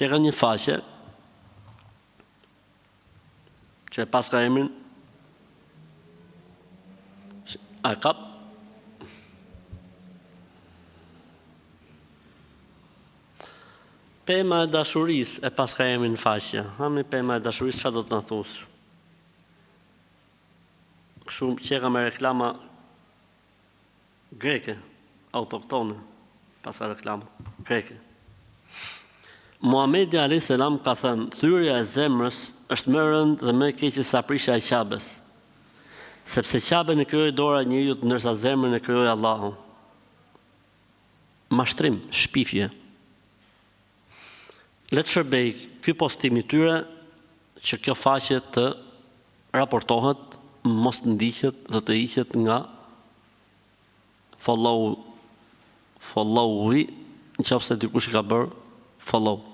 Që ka një faqe që e paska emrin A e kap? Pema e dashurisë e paska emrin faqja. Ha mi pema e dashurisë çfarë do të na thush? Kështu qeka me reklama greke, autoktone, paska reklama greke. Muhamedi alayhis salam ka thënë, thyerja e zemrës është më e rëndë dhe më e keqe sa prishja e Qabes. Sepse Qaben e krijoi dora e njeriut ndërsa zemrën e krijoi Allahu. Mashtrim, shpifje. Le të shërbejë ky postim i tyre që kjo faqe të raportohet, mos të ndiqet dhe të hiqet nga follow follow-i, në qoftë se dikush i ka bërë follow.